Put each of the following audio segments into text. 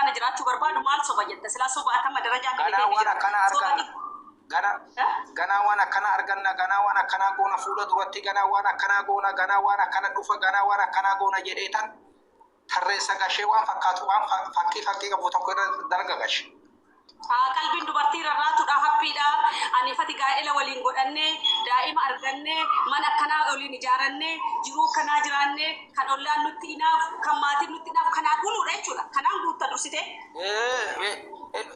faana jiraachuu barbaadu maal soba jetta? Silaa soba atama darajaa Ganaa kenniteefii waan jirta. akkanaa Soba arganna. Ganaa Eh? ganaa waan akkanaa arganna, ganaa waan akkanaa goona fuula duratti, ganaa waan akkanaa goona, ganaa waan akkana dhufa, ganaa waan akkanaa goona jedhee tan tarreessa gashee waan fakkaatu waan fakkii fakkii qabu tokko irra dalga gashe. Haa, qalbiin dubartii rarraatudha, happiidha. Ani fati gaa'ela waliin godhannee, daa'ima argannee, mana akkanaa waliin ijaarannee, jiruu akkanaa jiraannee, kan ollaan nutti inaafu, kan maatiin nutti inaafu, kanaan uluudha jechuudha. Kanaan guutta dursitee.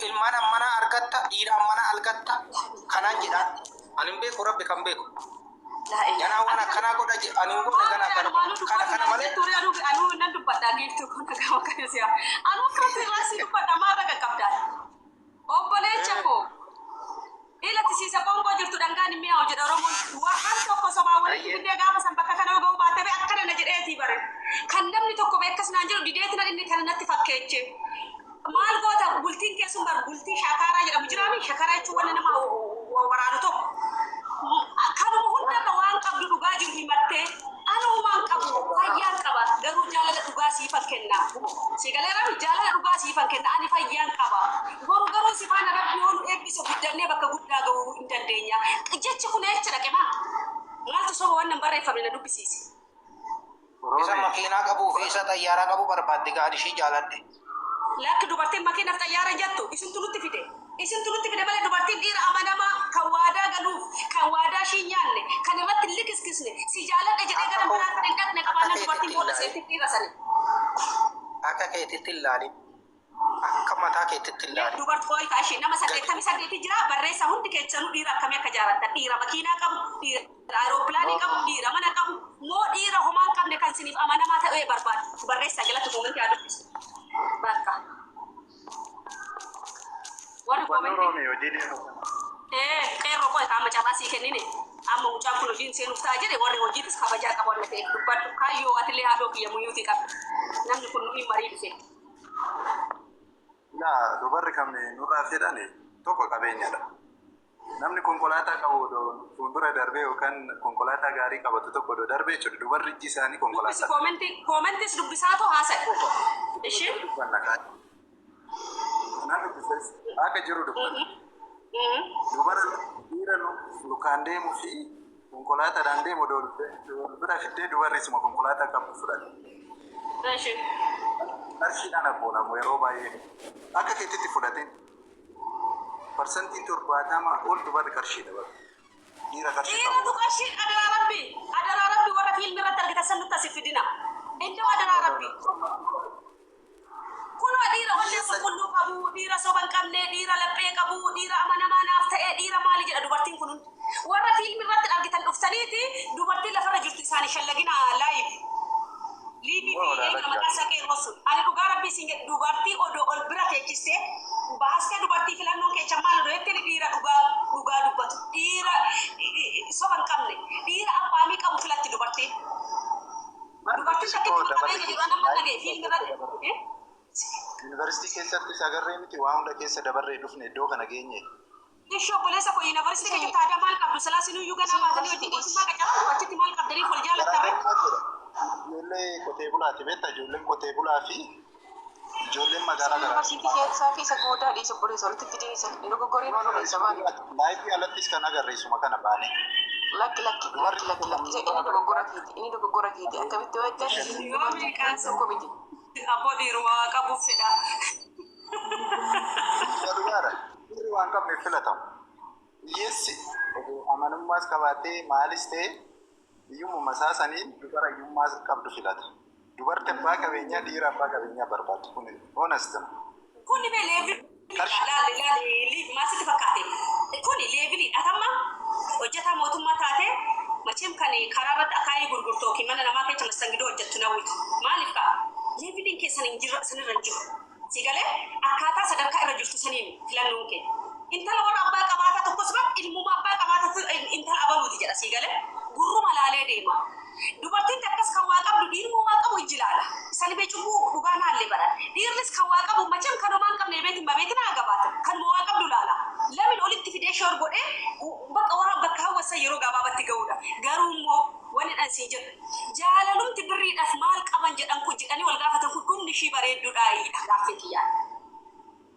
Ilmaan ammanaa argatta, dhiira ammanaa argatta, kanaan jedhaan. Ani hin beeku, Rabbi kan beeku. Ganaa waan akkanaa godha ani hin goone ganaa kana kana kana malee. Anuu nan dubbadha giiftuu kun gama kana si'a. Anuu akkanatti irraa si dubbadha, maal raga qabdaa? Obboleecha koo. Ila tisiisa qoonqoo jirtu dhangaan hin mi'aawu jedha Oromoon. Waan tokko sobaa walitti fidee gaafa san bakka kana ga'uu baate bee akkana na jedheetii bare. Kan namni tokko bee akkas naan jedhu dideeti nan inni kana natti fakkeeche. Maal goota, bultiin keessun bar bultii shakaaraa jedhamu jiraami. Shakaaraa jechuun wanna nama waraanu tokko. Kanuma hundarra waan qabdu dhugaa jiru himattee, anumaan qabu, fayyaan qaba, garuu jaalala dhugaa siifan kenna. Si galeerami, jaalala dhugaa siifan kenna, ani fayyaan qaba. Boru garuu si faana Rabbi yoo nu eebbise guddannee bakka guddaa ga'uu hin dandeenya. Jechi kun eecha dhaqe maa? Maaltu soba waan hin barreeffamne na dubbisiise? Isa makiinaa qabuu fi isa xayyaaraa qabu barbaadde ga'an ishii jaaladhe. Lakki, dubartiin makiinaaf xayyaara hin jettu, isintu nutti fide. Isintu nutti fide malee dubartiin dhiira amanamaa kan waadaa galuuf, kan waadaa ishii hin nyaanne, kan irratti hin likiskisne, si jaaladha jedhee gara biraa kan hin dhaqne Akka qabaannaan dubartiin keetitti booda hin seetti dhiira sani. Akka keetitti hin ilaalin. Akka mataa keetitti hin ilaalin. Dubartii ishee nama 88 jira, barreessa hundi keessanuu, dhiira akkamii akka jaalattan, dhiira makiinaa qabu, dhiira aeropilaanii qabu, dhiira mana qabu moo dhiira homaa hin qabne kan siniif amanamaa ta'ee barbaadu, barreessaa jalatti comment haa dubbisu. Bakka. Warri Wanni comment Roomii hojii deemu kana. Qeerroo qoy, amma carraa sii kennine. Amma mucaan kun hojiin seenuuf ta'a jedhe, warri hojiitis kabajaa qabu waan ta'eef dubbadhu. Kaayyoo atillee haadhoo kiyya muyyuutii qabda. Namni kun nuyi marii dhufe. Laa, dubarri kan nurraa fedhan tokko qabeenyadha. Namni konkolaataa qabu odoo fuuldura darbee yookaan konkolaataa gaarii qabatu tokko odoo darbee jechuudha. Dubarri ijji isaanii Dubbisi. Konkolaataa. Commentis dubbisaatu haasa'e. Ishee. Dubbanna kaan. Nan dubbisas akka jiru dubbanna. Dubara dhiira lukaan deemuu fi konkolaataadhaan deemu odoo wal bira fiddee, dubarri isuma konkolaataa qabu fudhate. Ishee. Qarshiidhaan abboonamu yeroo baay'ee. Akka keetitti fudhatin. 70% ol dubarri qarshiidha bara. Dhiira qarshii qabu. Dhiiratu qarshii, adaraa Rabbi. Adaraa Rabbi, warra fiilmii irratti argitan san nutti asii fidina. Iddoo adaraa Rabbi. Kunoo dhiira onnee qulqulluu qabu, dhiira soba hin qabne, dhiira laphee qabu, dhiira amanamaa naaf ta'e, dhiira maali jedha dubartiin kun hundi. Warra fiilmii irratti argitan dhuftaniiti dubartiin lafarra jirtu isaanii shallagina live. Liivii fi eenyu maqaa isaa qeerroo sun. Ani dhugaa Rabbii siin jedhu, dubartii odoo ol bira teechistee baastee, dubartii filannoon keessa maal odoo jettee, dhiira dhugaa dhugaa dubbatu, dhiira soba hin qabne, dhiira afaamii qabu filatti dubartiin. Dubartiin takkitti qabeenya jedhu nama dhagaye fiilmii irratti. Yuunivarsiitii keessattis agarree miti, waa hunda keessa dabarree dhufne iddoo kana geenye. Ishoo obboleessa koo, yuunivarsiitii keessatti aadaa maal qabdu? Silaa sinuyyuu ganaa baatanii hojii mootummaa qacaramtu, achitti maal qabdanii ol jaalattarre? Garaagarummaa jira. Ijoollee qotee bulaati beektaa, ijoolleen qotee bulaa fi ijoolleen magaalaa Yuunivarsiitii garaagarummaa. keessaa fi isa goodaa dhiisa, obboleessa, walitti fidee isa hin dogoggoreen obboleessa maali? Live alattis kan agarre isuma kana baane. Lakki, lakki, lakki, lakki, lakki, isa inni dogoggora keeti, inni dogoggora keeti. Akkamitti yoo jettan Yoo meeqaan tokko miti. Abboo, dhiiruma waa qabuuf fedha. Dhugaadha. Dhiirri waan qabneef filatamu. Hiyyeessi amanummaas qabaatee maalis ta'e, hiyyummuma isaa saniin dubara hiyyummaa qabdu filata. Dubarti abbaa qabeenyaa, dhiira abbaa qabeenyaa barbaadu. Kun honest. Kuni bee leveliidha. Laali, laali, liif maal sitti fakkaate? Kuni leveliidha. Atamma hojjetaa mootummaa taate macheem kan karaa irratti akaayii gurgurtu yookiin mana namaa keessa mastangidoo hojjettu nawwitu. Maaliif ka'a? Leveliin keessan hin jirra, sanirra hin jiru. Si galee, akkaataa sadarkaa irra jirtu saniin filannoon kee. Intala warra abbaa qabaataa tokkos bar ilmuma abbaa qabaatatu intala abaluuti jedha, si galee, gurruma laalee deema. Dubartiin takkas kan waa qabdu, dhiiruma waa qabu ijji laala. Isaan bee cubbuu dhugaa naallee baran. Dhiirris kan waa qabu macheem kan homaa hin qabne beetin mabeetin haa gabaatan. Kanuma waa qabdu laala. Lamin olitti fidee shoor godhee bakka warra bakka hawwasa yeroo gabaabatti ga'uudha. Garuu immoo wani dhan siin jedhu, jaalalumti birriidhaaf maal qaban jedhan kun jedhanii wal gaafatan kun dhumni ishii bareedduudhaa gaaffiin kiyyaan.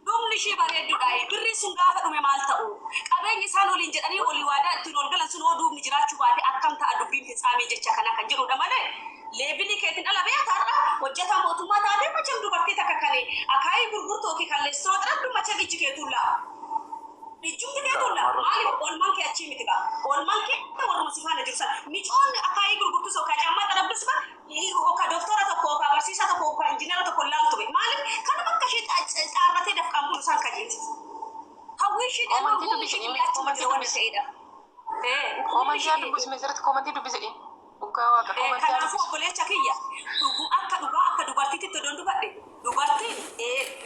Dhumni ishee bareedduudha. Birri sun gaafa dhume maal ta'u? Qabeenyi isaan waliin jedhanii walii waadaa ittiin ol galan sun hoo duubni jiraachuu baate akkam ta'a dubbiin fitsaamee jecha kana kan jedhudha malee. Leebilii keetiin ala beekaarra hojjetaa mootummaa taatee macham dubartii takka kan akaayii gurgurtuu yookiin kan leessoo xaraddu macham ijji keetuun laa. Ijjumti keetuun laa. Maaliif oolmaan kee achii miti gaa? Oolmaan kee warruma si faana jiru sana. Micoonni akaayii gurgurtus yookaan caammaa xarabdus ba yookaan doktora tokko yookaan barsiisaa tokko yookaan injiinara tokko laaltu be. Maaliif kanuma akka ishee xaarratee dafqaan bulu isaan kajeelti. Hawwii ishee dhaloo Koomantii humni dubbisi ishee dhimmi achuma koomantii jira waan dubbisi. ta'eedha. Humni Koomantii haa ishee dubbisi meesirratti koomantii dubbisi dhimmi. Dhugaa waaqa koomantii haa Kanaafuu dubbisi. obboleecha kiyya dhugu akka dhugaa akka dubartiitti odoon dubadhe dubartiin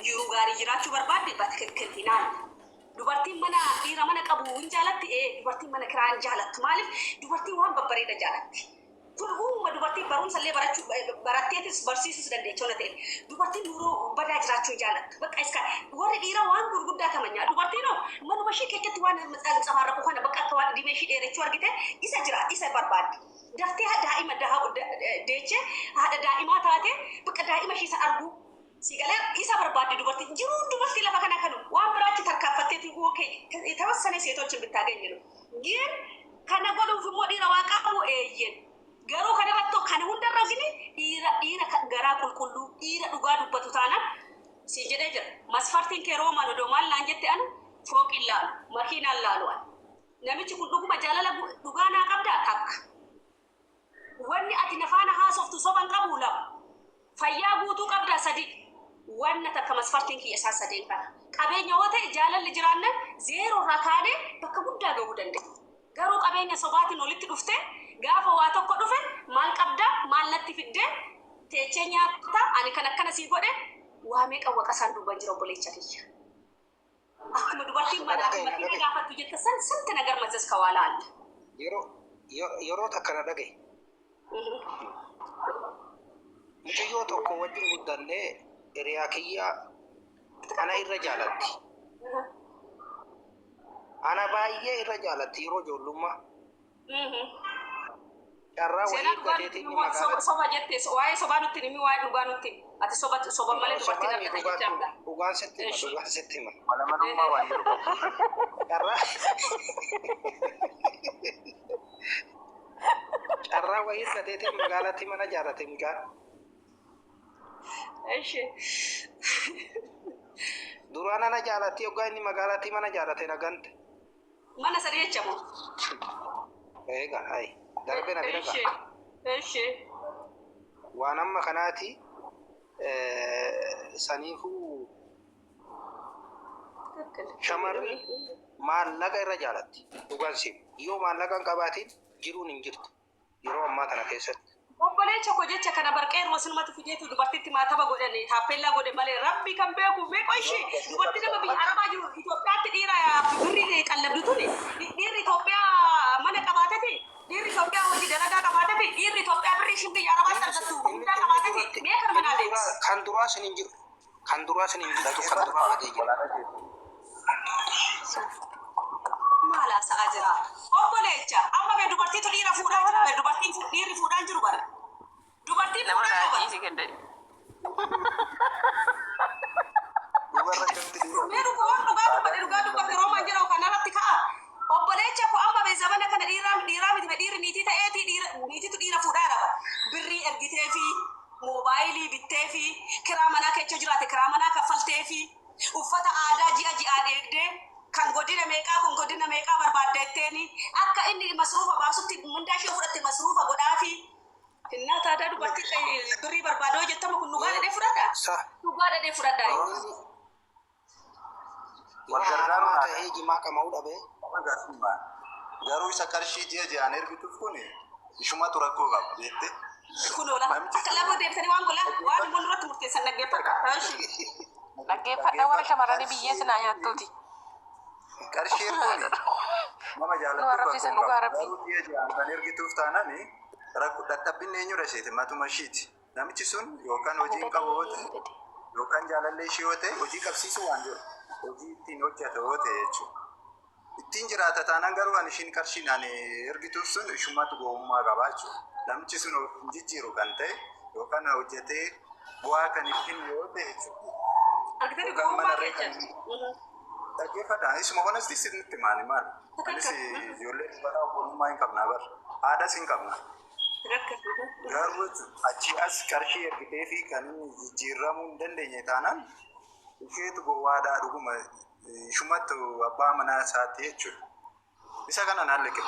jiruu gaarii jiraachuu barbaadde bakkeettinaan. Dubartiin mana dhiira mana qabu hin jaalatti dubartiin mana kiraa hin jaalattu maaliif dubartiin waan babbareeda jaalatti. Kun uumama dubartiin barumsa illee barachuu baratteetis barsiisuus dandeecha ona ta'e dubartiin nuroo badaa jiraachuu hin jaalattu. Bakka iska warri dhiiraa waan gurguddaa tamanyaa dubartiin hoo manuma ishee keessatti waan tsabaarraqu kana bakka akka waan dhibee ishee dheerachuu argite isa jira isa barbaaddi. Daftee daa'ima deechee haadha daa'imaa taate bakka daa'ima ishee isa arguu si galee isa barbaaddi dubartiin jiruun dubartii lafa kana kanu waan biraachi tarkaanfatteeti የተወሰነ ሴቶችን ብታገኝ ነው። ግን kana godhuuf immoo dhiira waa qabu eeyyen garuu kana irratti kana hundarra gini dhiira dhiira garaa qulqulluu dhiira dhugaa dubbatu taanaan si jedhee jira. Masfartiin kee roomaan odoo maal naan jette anu fooqiin laalu makiinaan laalu an. Namichi kun dhuguma jaalala dhugaa naa qabdaa takka. Wanni ati nafaana haasoftu soban qabu lama. Fayyaa guutuu qabdaa sadi. Wanna takka masfartiin kiyya isaan sadeen kana. Qabeenya yoo ta'e jaalalli jiraannan zeeroo irraa kaanee bakka guddaa gahuu danda'a. Garuu qabeenya sobaatiin walitti dhufte gaafa waa tokko dhufe maal qabdaa maal natti fiddee teechee nyaata ani kan akkana sii godhe waa meeqa waqa isaan duuban jira obboleecha kiyya. Akkuma dubartiin Na manaa fi dhagaye na makiina dhagaye. gaafattu jette san santi nagar mazas kawaala alla. Yeroo yeroo takka na dhagaye. Mucayyoo tokko wajjin guddannee hiriyaa kiyya ana irra jaalatti. Ana baay'ee irra jaalatti yeroo ijoollummaa. Carraa Seenaa wayii dhugaa nutti argateetiin himi magaalatti. soba jette waa'ee sobaa nutti himi waa'ee dhugaa nutti himi. Ati soba soba malee dubartiin Sobaani argata dhugaan jecha abda. dhugaan sitti hima Eshi. dhugaan sitti hima. Malamanummaa waan jiru qabu. Carraa carraa wayii argateetiin magaalatti mana ijaarrate mucaan. Eshi. Duraan ana jaalatti yoggaa inni magaalatti mana ijaarrate na gante. Mana sadii jecha moo? Eega hayi darbee na bira Eshi. ga'a. Eshi. Waan amma kanaati saniifuu shamarri maallaqa irra jaalatti dhugaan simu yoo maallaqa hin qabaatin jiruun hin jirtu yeroo ammaa kana keessatti. Obboleecha koo jecha kana barqeeruma sinumatti fideetu dubartitti maataba godhani taappellaa godhe malee rabbi kan beeku meeqa ishee dubartii nama biyya arabaa jiru Itoophiyaatti dhiira birri qallabdu tuni dhiirri Itoophiyaa mana qabaateti dhiirri Itoophiyaa hojii dalagaa qabaateti dhiirri Itoophiyaa birri ishiin biyya arabaatti argattu Inni hundaa inni qabaateti duratti mee kana inni manaa duraa deemsi. kan duraa sin hin jiru kan duraa sin hin jirtu kan duraa badee jira. Maal haasa'aa jira? Obboleecha amma bee dubartiitu dhiira fuudhaa jira bee dubartiin dhiirri fuudhaa hin jiru bara. Dubartiin Nama fuudhaa naa qaba. dhiisi ganda. Dubarra akkamitti dhiira Mee dhugaa waan dhugaa dubbadhe dhugaa dubbadhe roomaan jedhamu kanarratti ka'a. Obboleecha koo amma bee zamana kana dhiiraa dhiiraa miti bee dhiirri niitii ta'eeti dhiira niitiitu dhiira fuudhaa raba. Birrii ergitee fi moobaayilii bittee fi kiraa manaa keessa jiraate kiraa manaa kaffaltee fi uffata aadaa ji'a ji'aan eegdee kan godina meeqaa kun godina meeqaa barbaadda jetteeni akka inni masruufa baasutti mindaa ishee fudhatte masruufa godhaafi. Innaa taadaa dubartii birrii barbaadoo jettama kun dhugaa dhadhee fudhadhaa? Sa Dhugaa dhadhee fudhadhaa. inni Wal yoo gargaaruun haaramaa aadaa. ta'ee jimaa qama'uu dhabee Garuu isa qarshii ji'a ji'aan ergituuf kun ishumatu rakkoo qaba jettee. Kun oola. Namichi Akka lama deebisanii waan gola waan immoo nurratti murteessan dhaggeeffadha. Eshi. Dhaggeeffadha warra shamarranii biyyee sinaa nyaattuuti. Qarshii erguun nama Nu jaalattuuf arrabsiisan rakkoo dhugaa qaba. rabbi. Garuu ji'a ji'aan kan ergituuf taanaan rakkoo dadhabbinni eenyudha isheeti matuma ishiiti. Namichi sun yookaan hojii hin qabu yoo ta'e yookaan jaalallee ishee yoo ta'e hojii qabsiisuu waan jiru. Hojii ittiin hojjeta yoo ta'e jechuudha. Ittiin jiraata taanaan garuu ani ishiin qarshiin ani ergituuf sun ishumatu gowwummaa qaba jechuudha. Namichi sun of hin jijjiiru kan ta'e yookaan hojjetee bu'aa kan ittiin yoo ta'e jechuudha. Argitee Kuni Yookaan gowwummaa manarree keessa. kan dhaggeeffadha. Isuma honesty sitti maali maali? Anis ijoollee dubaraa obbolummaa hin qabna bar. Haadhas hin qabna. Garuu achi as qarshii ergitee fi kan inni jijjiiramuu hin dandeenye taanaan isheetu gowwaadhaa dhuguma ishumattu abbaa manaa isaatti jechuudha. Isa kana naan liqe.